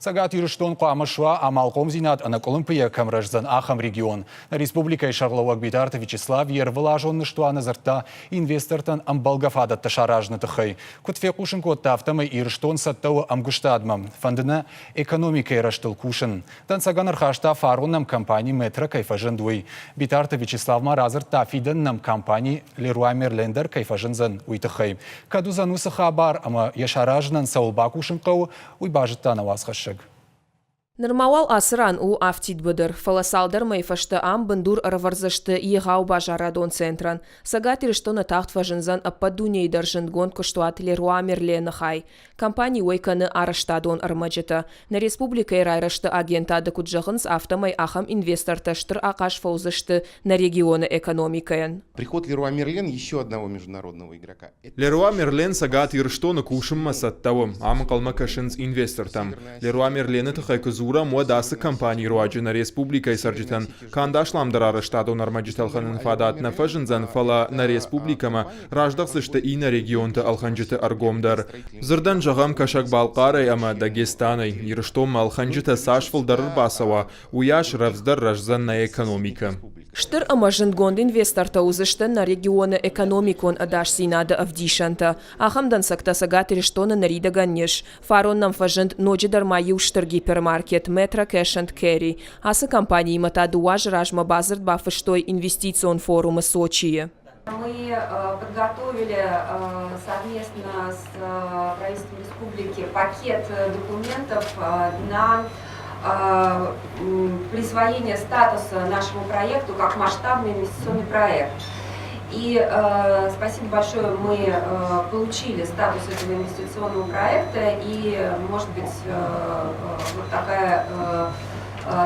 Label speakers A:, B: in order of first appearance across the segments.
A: Цӕгат Ирыстон хъуамӕ суа амалхъомдзинад ӕнӕкъуылымпыйӕ кӕм рӕздзӕн, ахӕм регион. Нӕ республикӕйы сӕргълӕууӕг Битарты Вячеслав йе рвылазон ныстуаны дзырдта инвестортӕн ӕмбӕлгӕ фадӕттӕ саразыны тыххӕй. Куыд фехъусын кодта, афтӕмӕй Ирыстон цӕттӕ у ӕмгуыстадмӕ, фӕнды нӕ экономикӕйы рӕзтыл кусын. Дӕнцӕгӕн ӕрхаста фарон нӕм компани Метро кӕй фӕзынд, уый. Битарты Вячеслав ма радзырдта, фидӕн нӕм компани Леруа Мерлен дӕр кӕй фӕзындзӕн, уый тыххӕй. Кӕд уыдзӕн уыцы хабар ӕмӕ йӕ саразынӕн цӕуыл бакусын хъӕуы, уый базыдта нӕ уацхӕссӕг.
B: Нырма уал ацы ран у афтид быдыр, фӕлӕ цалдӕр мӕйы фӕстӕ ам бындур ӕрӕвӕрдзысты егъау базарадон центрӕн. Цӕгат Ирыстоны тагъд фӕзындзӕн ӕппӕт дунейы дӕр зындгонд куыстуат Леруа Мерлен-ы хай. Компани уӕй кӕны арӕзтадон ӕрмӕджытӕ. Нӕ республикӕйы райрӕзты агентады куыд зӕгъынц, афтӕмӕй ахӕм инвестортӕ стыр ахъаз фӕуыдзысты нӕ регионы экономикӕйӕн.
C: Приход Леруа Мерлен еще одного международного игрока.
D: Леруа Мерлен Цӕгат Ирыстоны кусынмӕ цӕттӕ у. Ам ӕнхъӕлмӕ кӕсынц инвестортӕм. Леруа Мерлены тыххӕй куы дзурӕм, уӕд ацы компанийы руаджы нӕ республикӕйы цӕрджытӕн канд асламдӕр арӕзтадон ӕрмӕджытӕ ӕлхӕныны фадат нӕ фӕзындзӕн, фӕлӕ нӕ республикӕмӕ раздӕхдзысты иннӕ регионты ӕлхӕнджыты ӕргом дӕр. Дзырдӕн зӕгъӕм, Кӕсӕг-Балхъарӕй ӕмӕ Дагестанӕй Ирыстонмӕ ӕлхӕнджытӕ цас фылдӕр ӕрбацӕуа, уыйас рӕвдздӕр рӕздзӕн нӕ экономикӕ.
B: Стыр ӕмӕ зындгонд инвестортӕ уыдзысты нӕ регионы экономикон ӕдасдзинады ӕвдисӕнтӕ. Ахӕм дӕнцӕгтӕ Цӕгат Ирыстоны ныридӕгӕн ис. Фарон нӕм фӕзынд ноджыдӕр ма иу стыр гипермаркет Metro Cash and Carry. Ацы компаниимӕ та дыууӕ азы размӕ бадзырд бафыстой инвестицион форумы Сочийы.
E: Мы подготовили совместно с правительством республики пакет документов на присвоение статуса нашему проекту как масштабный инвестиционный проект. И э, спасибо большое, мы э, получили статус этого инвестиционного проекта, и, может быть, э, вот такая,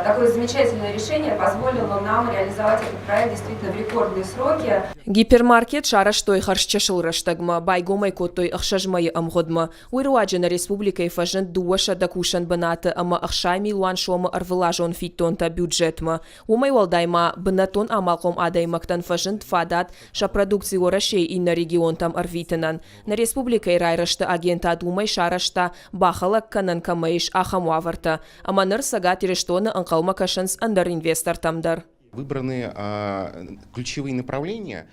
E: такое замечательное решение позволило нам реализовать этот проект действительно в рекордные сроки.
B: Гипермаркет сарӕзтой хӕрзчысыл рӕстӕгмӕ, байгом ӕй кодтой ӕхсӕз мӕйы ӕмгъуыдмӕ. Уый руаджы нӕ республикӕйы фӕзынд 200 кусӕн бынаты ӕмӕ 60 милуан сомы ӕрвылазон фиддонтӕ бюджетмӕ. Уымӕй уӕлдай ма бынӕттон амалхъом адӕймӕгтӕн фӕзынд фадат сӕ продукци Уӕрӕсейы иннӕ регионтӕм ӕрвитынӕн. Нӕ республикӕйы райрӕзты агентад уымӕй сарӕзта, бахӕлӕг кӕнӕн кӕмӕ ис, ахӕм уавӕртӕ. Ӕмӕ ныр Цӕгат Ирыстоны ӕнхъӕлмӕ кӕсынц ӕндӕр инвестортӕм дӕр.
C: Выбраны ключевые направления,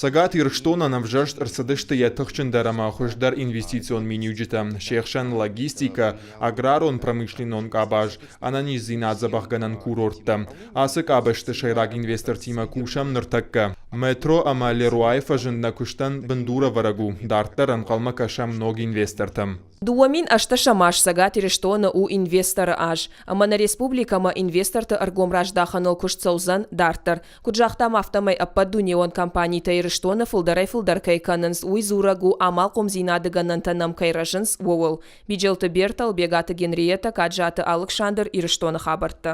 D: Цӕгат Ирыстонӕн ӕвзӕрст ӕрцыдысты йӕ тыхджындӕр ӕмӕ хуыздӕр инвестицион миниуджытӕ, се хсӕн логистикӕ, аграрон-промышленнон къабаз, ӕнӕниздзинаддзӕбӕхгӕнӕн курорттӕ. Ацы къабӕзты сӕйраг инвестортимӕ кусӕм ныртӕккӕ. Метро ӕмӕ Леруайы фӕзынд нӕ куыстӕн бындурӕвӕрӕг у, дарддӕр ӕнхъӕлмӕ кӕсӕм ног инвестортӕм.
B: 2018 аз Цӕгат Ирыстоны у инвесторы аз, ӕмӕ нӕ республикӕмӕ инвесторты ӕргом раздахыныл куыст цӕудзӕн дарддӕр. Куыд загътам, афтӕмӕй ӕппӕтдунеон компанитӕ Ирыстоны фылдӕрӕй-фылдӕр кӕй кӕнынц, уый дзурӕг у, амалхъомдзинады гӕнӕнтӕ нӕм кӕй рӕзынц, ууыл. Биджелты Бертӕ, Ӕлбегаты Генриетӕ, Каджаты Алыксандр, Ирыстоны хабӕрттӕ.